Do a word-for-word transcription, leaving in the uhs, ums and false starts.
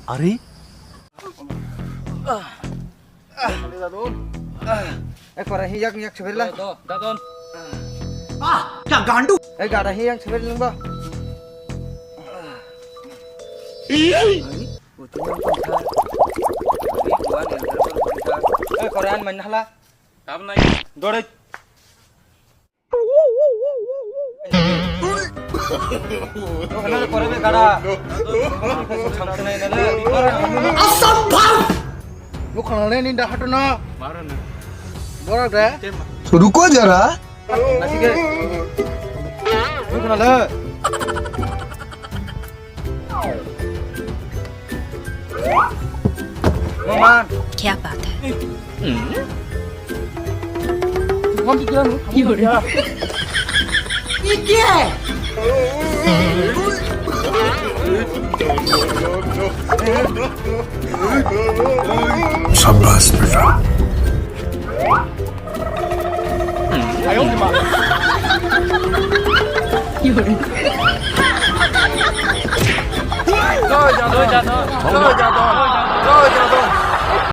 Are? Eh, korai hi yak yak sebelah. Do, do, dadon. Ah, kya gandu? Eh, gada hi yak sebelah nungba. Eh, korai an main hala. Tabnai. Dore. Asambhav! Bukhana le ninda hatu na. Bora de. Ruko jara. Nasike. Bukhana le. Maman. Kya baat hai? शाबाश बेटा।